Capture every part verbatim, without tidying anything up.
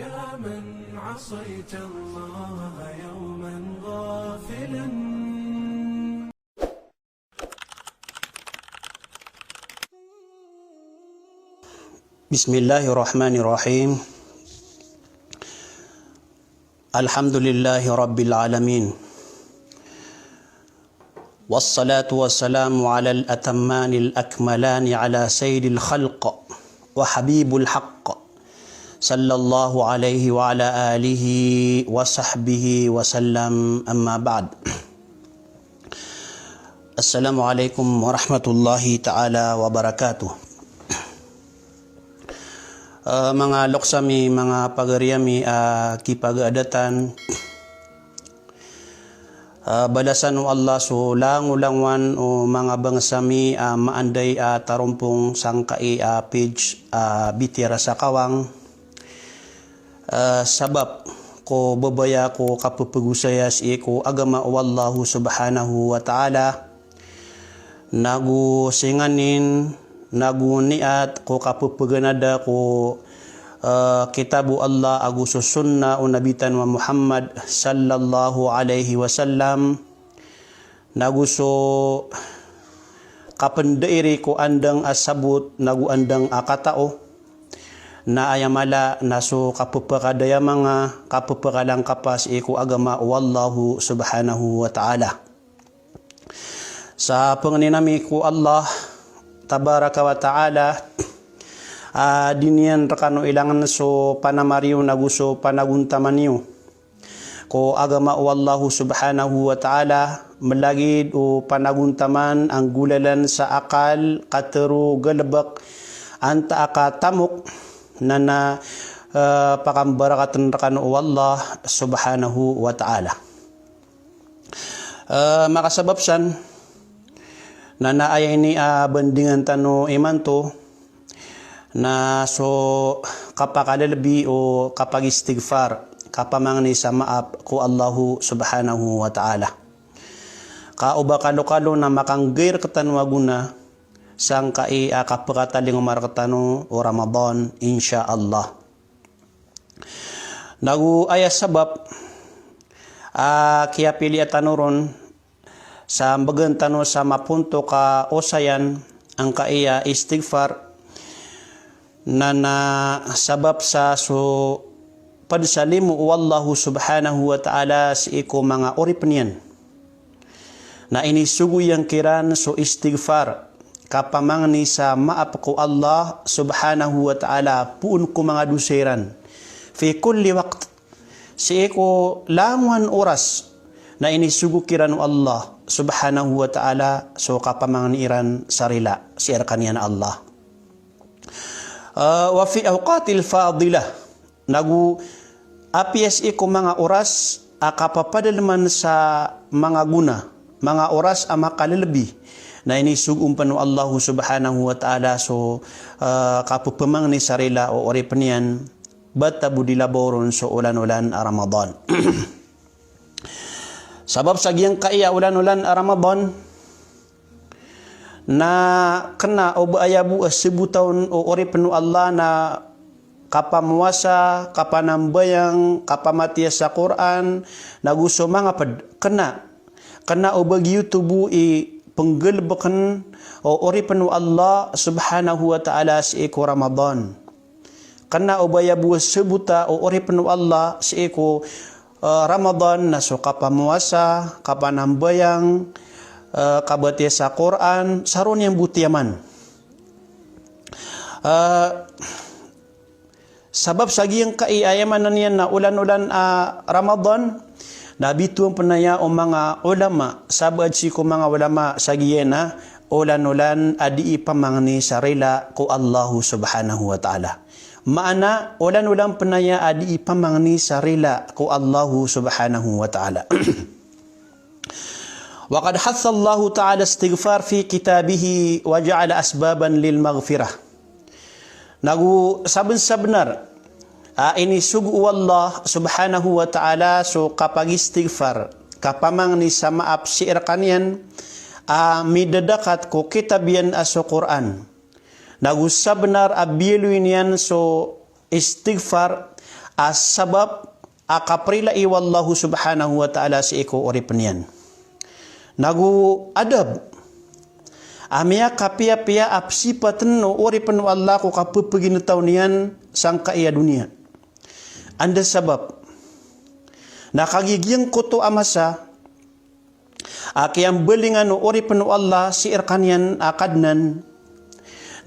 يا من عصيت الله يوما غافلا. بسم الله الرحمن الرحيم. الحمد لله رب العالمين. والصلاة والسلام على الأتمان الأكملان على سيد الخلق وحبيب الحق صلى الله عليه وعلى آله وصحبه وسلم، أما بعد. Assalamu alaikum warahmatullahi ta'ala wabarakatuh. Ah, manga loks ami, manga pagari ami, ah, kipagadatan. Ah, balasan o Allah so langolangowan o manga bangsa mi, ah, maanday, ah, tarompong sangkai, ah, page, ah, Bitiyara sa Kawang. Ah, sabap ko babaya ko kapepegosaya sii ko agama o Allahu subhanahu wa ta'ala. Nago singanin, nago niyat ko kapepeganada ko, eh, kitab o Allah ago so sunnah o Nabi tano a Muhammad sallallahu alaihi wasallam. Nago so kapendairi ko andang a sabot, nago andang a katao. Na aya mala na so kapepekadaya manga, kapepekalangkapa sii ko agama o Allahu subhanahu wa ta'ala. Sa pangnin ami ko Allah tabaraka wa ta'ala, a di niyan rekano ilangen so panamar iyo nago so panagontaman iyo ko agama o Allahu subhanahu wa ta'ala, melagid o panagontaman a nggolalan sa akal, katero, galebek, antaa ka tamok, na na, eh, pakambarakaten rekano o Allah subhanahu wa ta'ala. Eh, makasabap san, na na aya ini a bandingan tano imanto, na so kapakalelebi o kapagistighfar, kapamangni sa maap ko Allahu subhanahu wa ta'ala. Ka o ba kalokalo na makanggair rektano a gona, sangkai a kapekatalingoma rektano o Ramadan, insha Allah. Nago aya sabap a kiyapiliya tano ron sa mbegan tano sa mapontok a osayan angkai a istighfar, na na sabap sa so ped sa limo o Allahu subhanahu wa ta'ala sii ko manga oripen iyan. Na inisogo iyan kiran so istighfar, kapamangni sa maap ko Allah subhanahu wa ta'ala poon ko manga dosa iran. Fi kulli waqt, sii ko langowan oras, na inisogo kiran o Allah subhanahu wa ta'ala so kapamangni iran sa rila sii rekaniyan a Allah. Ah, wa fi awqatil fadilah, nago apiya sii ko manga oras a kapapadaleman sa manga gona, manga oras a makalelebi, na inisogo pen o Allahu subhanahu wa ta'ala so, ah, kapepamangni sa rila o oripen iyan, bata bo di labaw ron so olan-olan a Ramadan. Sabap sa giyangkai a olan-olan a Ramadan, na kena o ba aya bo a sebotan o oripen o Allah na kapamowasa, kapanambayang, kapamatiya sa Qur'an, nago so manga ped, kena, kena o ba giyoto bo i penggalebeken o oripen o Allah subhanahu wa ta'ala sii ko Ramadan. Kena o ba aya bo a sebota o oripen o Allah sii ko, eh, Ramadan na so kapamowasa, kapanambayang, eh, kabatiya sa Qur'an, sa roo niyan bo tiyaman. Eh, sabap sa giyangkai a aya maana niyan na olan-olan a Ramadan, na bitowan pen aya o manga ulama, sabaad sii ko manga ulama sa giya na olan-olan a dii pamangni sa rila ko Allahu subhanahu wa ta'ala. Maana, olan-olan pen aya a dii pamangni sa rila ko Allahu subhanahu wa ta'ala. Wa qad hatha Allahu ta'ala istighfar fi kitabihi wa ja'ala asbaban lil maghfirah. Nago saben-sabenar a inisogo o Allah subhanahu wa ta'ala so kapagistighfar, kapamangni sa maap sii rekaniyan a midadakat ko kitab iyan a so Qur'an. Nago sabenar a biyaloy niyan so istighfar a sabap a kaprilai o Allahu subhanahu wa ta'ala sii ko oripen iyan. Nago adab a miyakapiyapiya a pesipaten o oripen o Allah ko kapepeginetaw niyan sangkai a doniya. Anda sabap? Na kagiya giyangkoto a masa a kiyambalingan o oripen o Allah sii rekaniyan a Kadnan,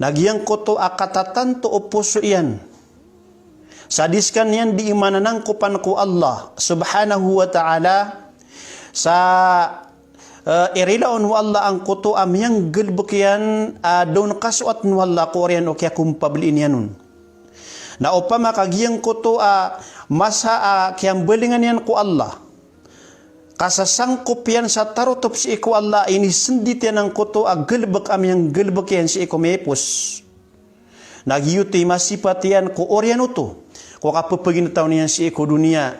na giyangkoto a katatanto o poso iyan sa di sekaniyan dii mananangkopan ko Allah subhanahu wa ta'ala, sa, eh, irilaon o Allah angkoto a miyanggalebek iyan a da on kasoaten o Allah ko oriyan o kiyakompablii niyan on. Na opama ka giyangkoto a masa a kiyambalingan iyan ko Allah, kasasangkop iyan sa tarotop sii ko Allah, inisendit iyan angkoto a galebek a miyanggalebek iyan sii ko miyaipos. Na giyoto i masipat iyan ko oriyan oto ko kapepeginetaw niyan sii ko doniya.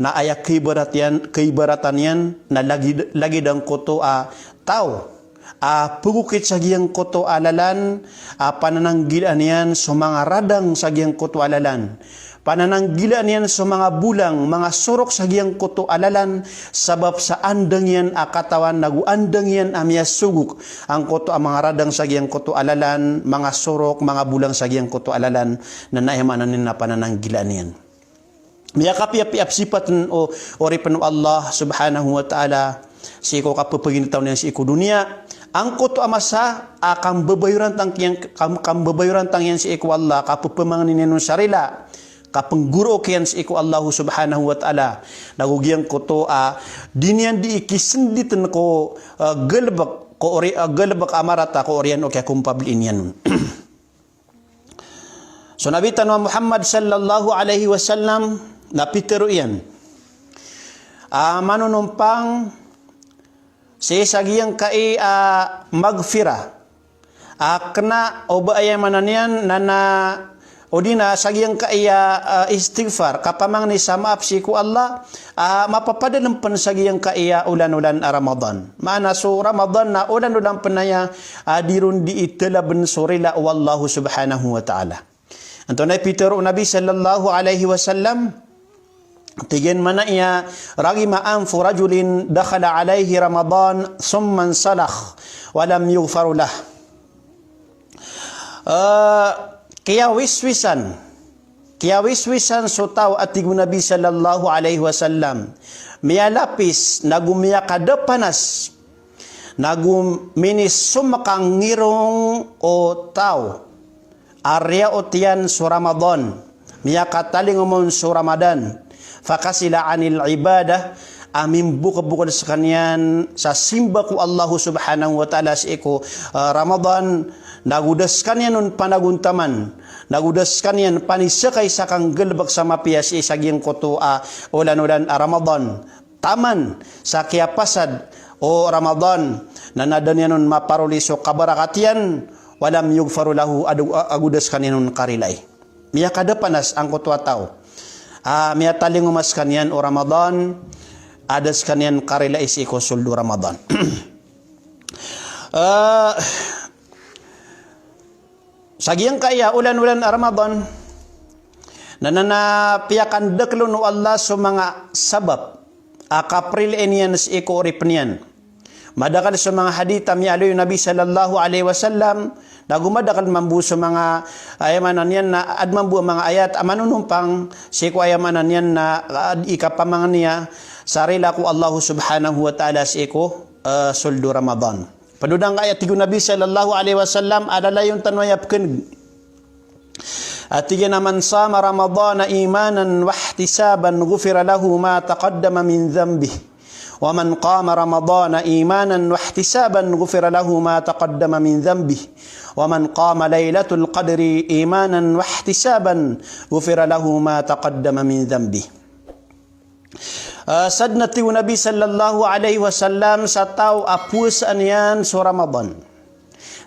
Na aya kaibarat iyan, kaibaratan iyan na lagid, lagid angkoto a taw a pegokit sa giyangkoto a lalan, a panananggilaan iyan so manga radang sa giyangkoto a lalan. Panananggilaan iyan so manga bolang, manga sorok sa giyangkoto a lalan, sabap sa andang iyan a katawan nago andang iyan a miyasogok angkoto a manga radang sa giyangkoto a lalan, manga sorok, manga bolang sa giyangkoto a lalan, na aya maana niyan na panananggilaan iyan. Miyakapiyapiya a pesipaten o, o oripen o Allah subhanahu wa ta'ala sii ko kapepeginetaw niyan sii ko doniya. Angkoto a masa a kambabayorantang iyan, kam-, kambabayorantang iyan sii ko Allah, kapepemangnin iyan on sa rila, kapenggorook iyan sii ko Allah subhanahu wa ta'ala. Nago giyangkoto a di niyan dii kisenditen ko, eh, galebek, ko ori-, eh, galebek a marata ko oriyan o kiyakompablii niyan on. So Nabi tano a Muhammad sallallahu alaihi wasallam na pitero iyan a manonompang sii sa giyangkai a maghfirah a kena o ba aya maana niyan na, na, o di na sa giyangkai a, ah, istighfar, kapamangni sa maap sii ko Allah, a mapapadalem pen sa giyangkai a olan-olan a Ramadan. Maana so Ramadan na olan-olan pen aya a di ron dii telaben so rila o Allah subhanahu wa ta'ala. Antonaa i pitero o Nabi sallallahu alaihi wasallam? Tig iyan, maana iyan, "Raghima anfu rajulin dakhala alaihi Ramadan thumma insalakh wa lam yughfar lah." Eh, kiyawiswisan, kiyawiswisan so taw a tig o Nabi sallallahu alaihi wasallam, miyalapis nago miyakadapanas, nago minisomkang ngirong o taw a riyaot iyan so Ramadan, miyakatalingoma on so Ramadan, fakasala anil ibadah, a mimbokbokd sekaniyan sa simba ko Allah subhanahu wa ta'ala sii ko, eh, Ramadan, nago da sekaniyan on panagontaman, nago da sekaniyan panisekay sa kanggalebek sa mapiya sii sa giyangkoto a olan-olan a Ramadan. Taman sa kiyapasad o Ramadan, na da niyan on maparoli so kabarakat iyan, wa lam yughfar lahu, ago, ago da sekaniyan on karilai. Miyakadapanas angkoto a taw a miyatalingoma sekaniyan o Ramadan, a da sekaniyan karilai sii ko sold o Ramadan. Eh, sa giyangkai a olan-olan a Ramadan, na, na, na piyakandakelon o Allah so manga sabap a kaprilaan iyan sii ko oripen iyan. Madakel so manga hadith a miyaaloy o Nabi sallallahu alaihi wasallam, nago madakel mambo so manga, aya maana niyan na, aden mambo a manga ayat a manonompang sii ko, aya maana niyan na, ah, ikapamangni sa rila ko Allah subhanahu wa ta'ala sii ko, eh, sold o Ramadan. Ped oto angkaya tig o Nabi sallallahu alaihi wasallam, a lalayon tano aya pekeneg. A tig iyan a, "Man sama Ramadana imanan wahtisaban, ghufira lahu ma taqaddama min dhanbih. Wa man qama Ramadana imanan wahtisaban, ghufira lahu ma taqaddama min dhanbih. Wa man qama Lailatul Qadri imanan wahtisaban, ghufira lahu ma taqaddama min dhanbih." Ah, sadn, a tig o Nabi sallallahu alaihi wasallam, sa taw a powasaan iyan so Ramadan,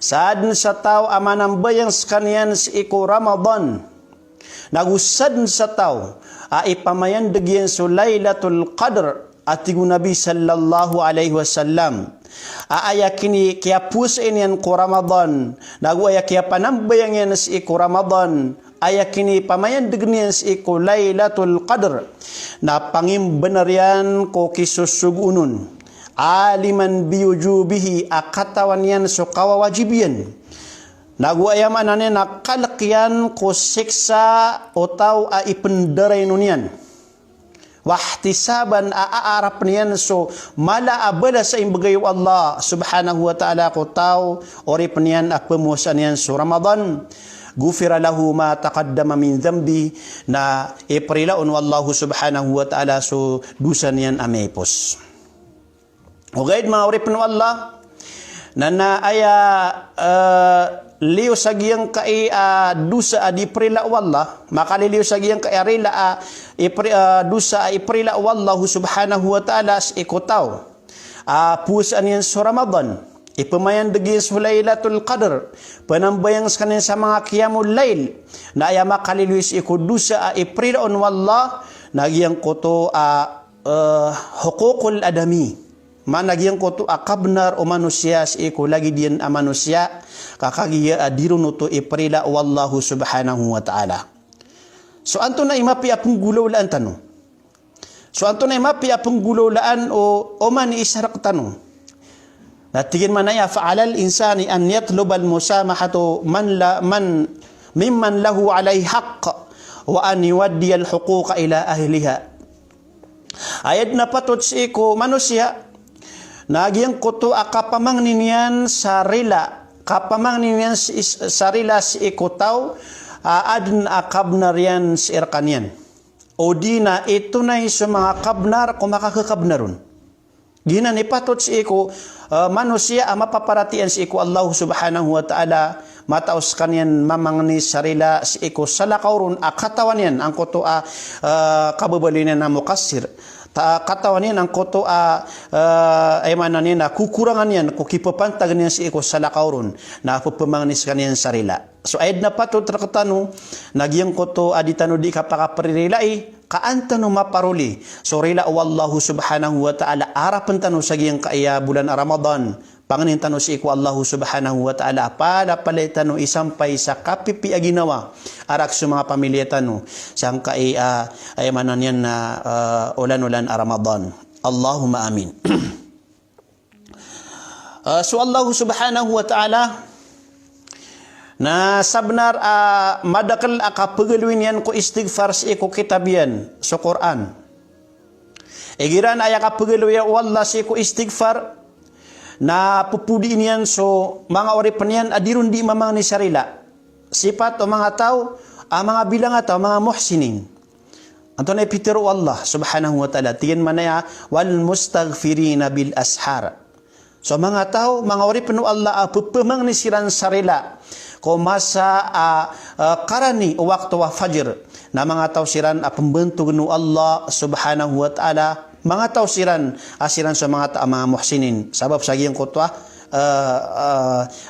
sadn sa taw a manambayang sekaniyan sii ko Ramadan, nago sadn sa taw a ipamayandeg iyan so Lailatul Qadr, a tig o Nabi sallallahu alaihi wasallam, a aya kini, kiyapowasaan iyan ko Ramadan, nago aya kiyapanambayang iyan sii ko Ramadan, aya kinipamayandeg niyan sii ko Lailatul Qadr, na pangimbenar iyan ko kisosogoon on. Aliman biwujubihi, a katawan iyan so kawawajib iyan. Nago aya maana niyan na kalek iyan ko siksa o taw a ipendaraino niyan. Wahtisaban, a aarap niyan so mala a balas a imbegay o Allah subhanahu wa ta'ala ko taw oripen iyan a pemowasa niyan so Ramadan. Ghufira lahu ma taqaddama min dhanbi, na iprila on o Allah subhanahu wa ta'ala so dosa niyan a miyaipos. Ogaid manga oripen o Allah, na, na aya, eh, liyo sa giyangkai a dosa a di prila o Allah, makaliliyo sa giyangkai a rila a ipri-, eh, dosa a iprila o Allah subhanahu wa ta'ala sii ko taw a powasaan iyan so Ramadan, ipemayandeg iyan so Lailatul Qadr, penambayang sekaniyan sa manga qiyamul layl, na aya makaliliyo sii ko dosa a iprila on o Allah, na giyangkoto a eh, huququl adami. Maana giyangkoto a kabenar o manosiya sii ko lagid iyan a manosiya, ka kagiya a di ron oto iprila o Allah subhanahu wa ta'ala. So antonaa i mapiya a penggolawlaan tano? So antonaa i mapiya a penggolawlaan o oman i isa rektano? Na tig iyan manaya, "Fa alal insani an yatlubal musamahatu man la, man, mimman lahu alayhi haqq, wa an yuwaddiyal huquqa ila ahliha." Aya den a patot sii ko manosiya, na giyangkoto a kapamangni niyan sa rila, kapamangni niyan si-, sa rila sii ko taw a aden a kabenar iyan sii rekaniyan. O di na itonay so manga kabenar ko makakakabenar on. Giyanan i patot sii ko, eh, manosiya a mapaparatiyaya sii ko Allah subhanahu wa ta'ala, matao sekaniyan mamangni sa rila sii ko salakaw ron a katawan iyan angkoto a, eh, kababaloy niyan a muqassir. Ta-, katawan iyan angkoto a, eh, aya maana niyan a kokorangan iyan ko kipepantag niyan sii ko salakaw ron, na pepemangni sekaniyan sa rila. So aya den a patot rektano, na giyangkoto a di tano di kapakapririlai, ka an tano maparoli so rila o Allah subhanahu wa ta'ala a arapen tano sa giyangkaya bolan a Ramadan. Pangnin tano sii ko Allah subhanahu wa ta'ala a palapalai tano i sampay sa kapipiya a ginawa a rakhs o manga pamilya tano sangkai a, aya maana niyan na, ah, olan-olan a Ramadan. Allahumma amin. Ah, so Allah subhanahu wa ta'ala na sabenar a madakel a kapegaloy niyan ko istighfar sii ko kitab iyan, so Qur'an. Igira aya kapegaloya o Allah sii ko istighfar, na pepodiin iyan so manga oripen iyan a di ron di mamangni sa rila. Sipat o manga taw a manga bilangataw, manga muhsinin. Antonaa i pitero o Allah subhanahu wa ta'ala? Tig iyan manaya, "Wal mustaghfirina bil ashar." So manga taw, manga oripen o Allah a pepemangni siran sa rila ko masa a, a, karani o wakto a fajr. Na manga taw siran a pembantogen o Allah subhanahu wa ta'ala, manga taw siran a siran so manga taw a manga muhsinin. Sabap sa giyangkoto a, a, a,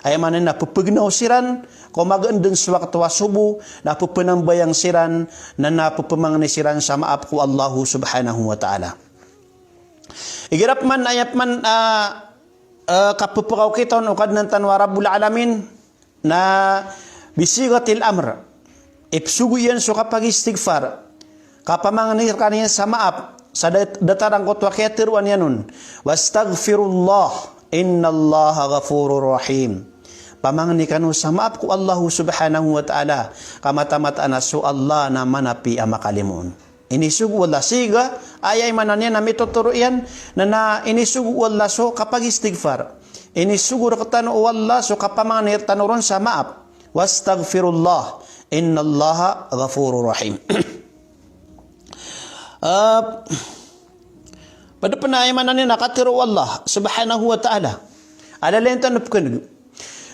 aya maana na pepegnaw siran ko magaan den so wakto a sobo, na pepenambayang siran, na, na pepemangni siran sa maap ko Allah subhanahu wa ta'ala. Igira peman, aya peman, ah, ah, kapepekawkit on o Kadnan tano a Rabbul Alamin, na bisighatil amr. Ipsogo iyan so kapagistighfar. Kapamangni rekaniyan sa maap sa dat-, datar angkoto a kiyateroan iyan on. "Wastaghfirullah, innallaha ghafurur rahim." Pamangni kano sa maap ko Allah subhanahu wa ta'ala, ka mataan a so Allah na manapi a makalimoon. Inisogo o Allah, sigha, aya maana niyan na mitotoro iyan, na, na inisogo o Allah so kapagistighfar. Inisogo rektano o Allah so kapamangni rektano ron sa maap. "Wastaghfirullah, innallaha ghafurur rahim." Ah, ped pen a aya maana niyan na katero o Allah subhanahu wa ta'ala. Alalayan tano pekeneg.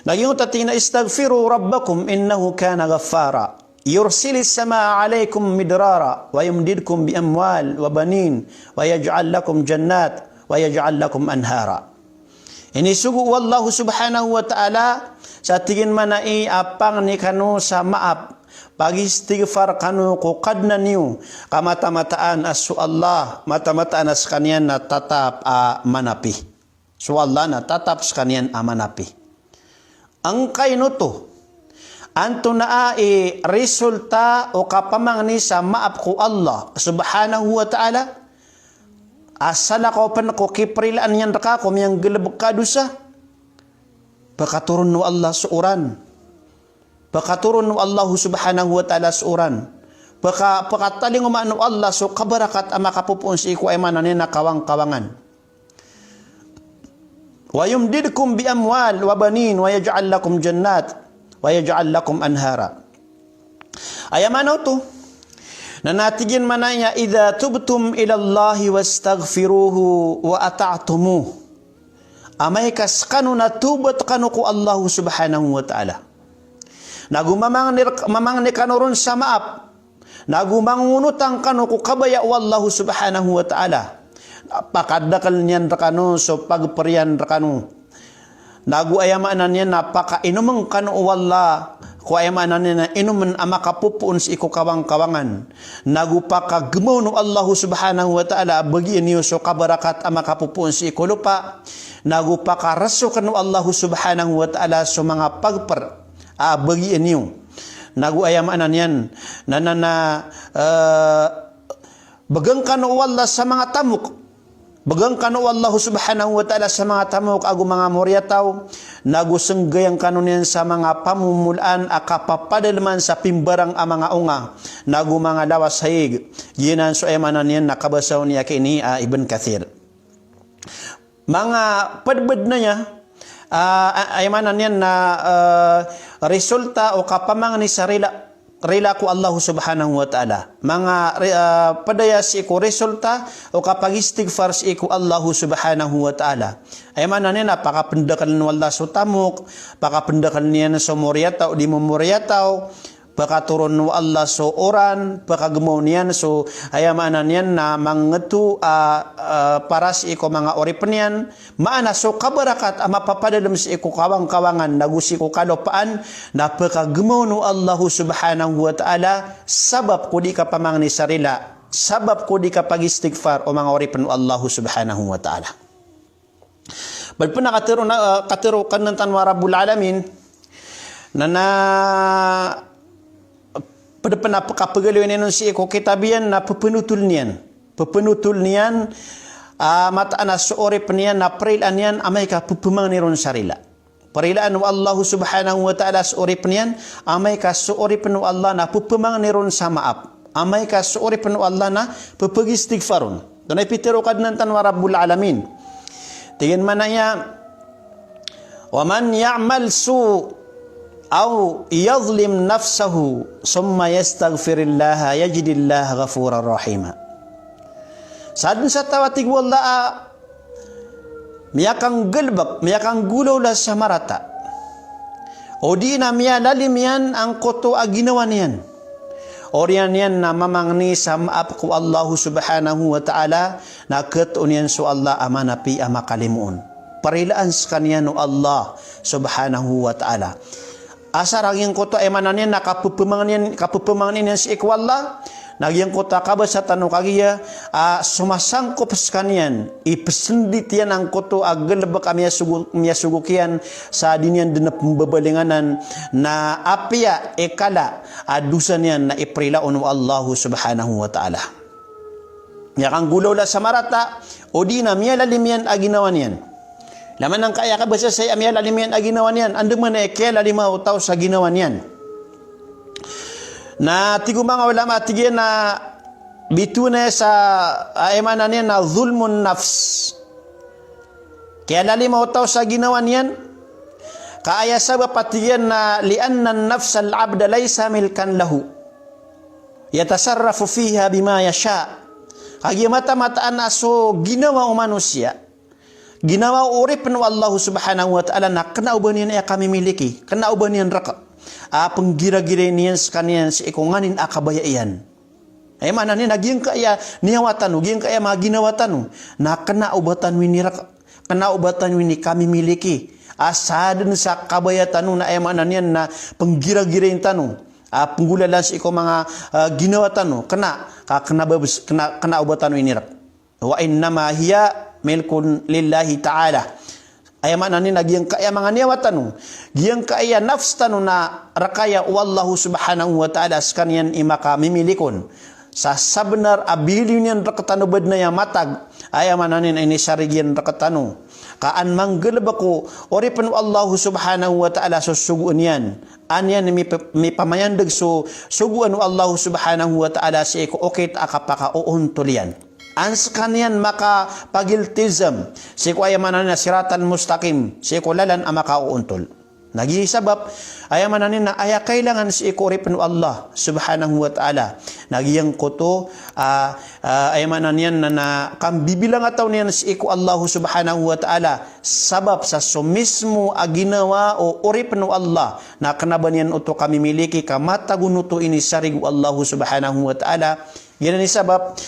Na giyoto a tig iyan a, "Istaghfiru rabbakum innahu kana ghaffara. Yursilis samaa alaykum midrara, wa yumdidkum bi amwal wa banin, wa yaj'al lakum jannat, wa yaj'al lakum anhara." Inisogo o Allah subhanahu wa ta'ala, sa tig iyan manaya a pangni kano sa maap, pagistighfar kano ko Kadnan iyo, ka matamataan a so Allah, matamataan a sekaniyan na tatap a manapi. So Allah na tatap sekaniyan a manapi. Angkaino oto Antonaa i resulta o kapamangni sa maap ko Allah subhanahu wa ta'ala? A salakaw pn ko kiprilaan iyan rka ko miyanggalbk a dosa. Pkatoron o Allah so oran. Pkatoron o Allah subhanahu wa ta'ala so oran. Pka, pkatalingoma o Allah so kabarakat a makapopoon sii ko aya maana niyan na kawang-kawangan. Wa yumdidkum bi amwal wa banin wa yaj'al lakum jannat wa yaj'al lakum anhara. Aya maana oto na, na tig iyan maana niyan, "Idha tubtum ilallahi wastaghfiruhu wa ata'tumuh." Amay ka skano na tawbat kano ko Allah subhanahu wa ta'ala, nago mamangni, mamangni kano ron sa maap, nago mangongonotan kano ko kabaya o Allah subhanahu wa ta'ala, pakadakln iyan rkano so pagpr iyan rkano. Nago aya maana niyan na pakainomen kano o Allah ko aya maana niyan na inomen a makapopoon sii ko kawang-kawangan. Nago pakagmaon o Allah subhanahu wa ta'ala a bagian iyo so kabarakat a makapopoon sii ko lopa. Nago pakaresokn o Allah subhanahu wa ta'ala so manga pagpr a bagian iyo. Nago aya maana niyan na, na, na, eh, bgan kano o Allah sa manga tamok. Bgan kano o Allah subhanahu wa ta'ala sa manga tamok ago manga moriyataw, nago snggayan kano niyan sa manga pamomolaan a kapapadalman sa pimbarang a manga onga, nago manga lawas a ig. Giyanan so aya maana niyan na kabasa o Ibn Kathir. Manga pd, pd na niyan, ah, a-, aya maana niyan na, ah, resulta o kapamangni sa rila, rila ko Allah subhanahu wa ta'ala. Manga re-, ah, pd aya sii ko resulta o kapagistighfar sii ko Allah subhanahu wa ta'ala. Aya maana niyan na pakapndakln o Allah so tamok, pakapndakln iyan so moriyataw, di momoriyataw, pakatoron o Allah so oran, pakagmaw niyan so, aya maana niyan na mangto a, ah, para sii ko manga oripn iyan, maana so kabarakat a mapapadalm sii ko kawang-kawangan nago sii ko kalopaan, na pakagmaw o Allah subhanahu wa ta'ala, sabap ko di kapamangni sa rila, sabap ko di kapagistighfar o manga oripn o Allah subhanahu wa ta'ala. Pd pn a katharo na, ah, katharo kadnan tano a Rabbul Alamin, na, na pd pn a pkapagaloy niyan on sii ko kitab iyan na pphanotol niyan. Pphanotol niyan, ah, mataan a so oripn iyan na prilaan iyan amay ka pphamangni ron sa rila. Prilaan o Allah subhanahu wa ta'ala so oripn iyan, amay ka so oripn o Allah na pphamangni ron sa maap. Amay ka so oripn o Allah na pphagistighfar on. Tonaa i pitharo o Kadnan tano a Rabbul Alamin. Tig iyan maana niyan, "Wa man ya'mal su' aw yadhlim nafsahu thumma yastaghfirillaha yajidillaha ghafuran rahima." Sadn sa taw a tig o Allah a miyakanggalbk, miyakanggolawla sa marata, odi na miyalalim iyan angkoto a ginawa niyan, oriyan iyan na mamangni sa maap ko Allah subhanahu wa ta'ala, na khatoon iyan so Allah a manapi a makalimoon. Prilaan skaniyan o Allah subhanahu wa ta'ala. Asar a giyangkoto a aya maana niyan na kapphmangnin, kapphmangnin iyan sii ko Allah, na giyangkoto a kabasa tano kagiya a somasangkop skaniyan i psndit iyan angkoto a galbk a miyasogo, miyasogok iyan sa di niyan dn pmbabalingan anan, na apiya i kala a dosa niyan na iprila on o Allah subhanahu wa ta'ala. Miyakanggolawla sa marata, odi na miyalalim iyan a ginawa niyan. Laman angkaya kabasa saya a miyalalim iyan a ginawa niyan, andamanaya i kiyalalima o taw sa ginawa niyan. Na tig o manga ulama, tig iyan na bitowan aya sa, a, aya maana niyan na dhulmun nafs. Kiyalalima o taw sa ginawa niyan, ka aya sabap a tig iyan na, "Li anna nafsal abda laysa milkan lahu, yatasarrafu fiha bima yasha." Kagiya mataan-mataan a so ginawa o manosiya, ginawa o oripn o Allah subhanahu wa ta'ala na kna o ba niyan aya kamimiliki, kna o ba niyan rk a pnggiragiray niyan skaniyan sii ko nganin a kabaya iyan. Aya maana niyan na giyangkaya niyawa tano, giyangkaya manga ginawa tano, na kna o ba tano inirk, kna o ba tano inikamimiliki. A sadn sa kabaya tano na aya maana niyan na pnggiragiray tano a pnggolalan sii ko manga, ah, ginawa tano, kna, ka kna ba bs, kna, kna o ba tano inirk. Wa innama hiya milkun lillahi ta'ala. Aya maana niyan na giyangkaya manga niyawa tano, giyangkaya nafs tano na rk aya o Allahu subhanahu wa ta'ala skaniyan i makamimilik on. Sa sabnar a bili niyan rktano badn aya matag, aya maana niyan na inisarig iyan rktano. Ka an manggalbk o oripn o Allahu subhanahu wa ta'ala so sogoan iyan. An iyan mip-, mipamayandg so sogoan o Allahu subhanahu wa ta'ala sii ko okit a kapakaoontol iyan. An skaniyan makapagiltizam sii ko aya maana niyan na siratal mustaqim, sii ko lalan a makaoontol. Na giya sabap, aya maana niyan na aya kailangan sii ko oripn o Allah subhanahu wa ta'ala. Na giyangkoto, ah, ah, aya maana niyan na, na kambibilangataw niyan sii ko Allahu subhanahu wa ta'ala. Sabap sa so mismo a ginawa o oripn o Allah na kna ba niyan oto kamimiliki ka matag on oto inisarig o Allahu subhanahu wa ta'ala. Giyanan i sabap,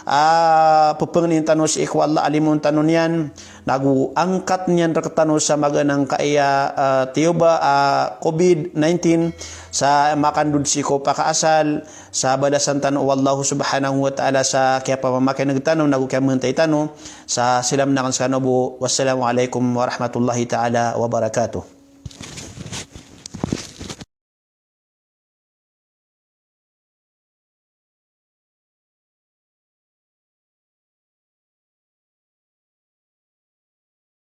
ah, pphangnin tano sii ko Allah a limoon tano niyan, nago angkat niyan rktano sa maganangkaya, ah, tiyoba, ah, covid nineteen, sa makandod sii ko pakaasal, sa balasan tano o Allahu subhanahu wa ta'ala sa kiyapamamakin'g tano, nago kiyamantay tano, sa salam akn skano bo. Wassalamu alaikum warahmatullahi ta'ala wabarakatuh.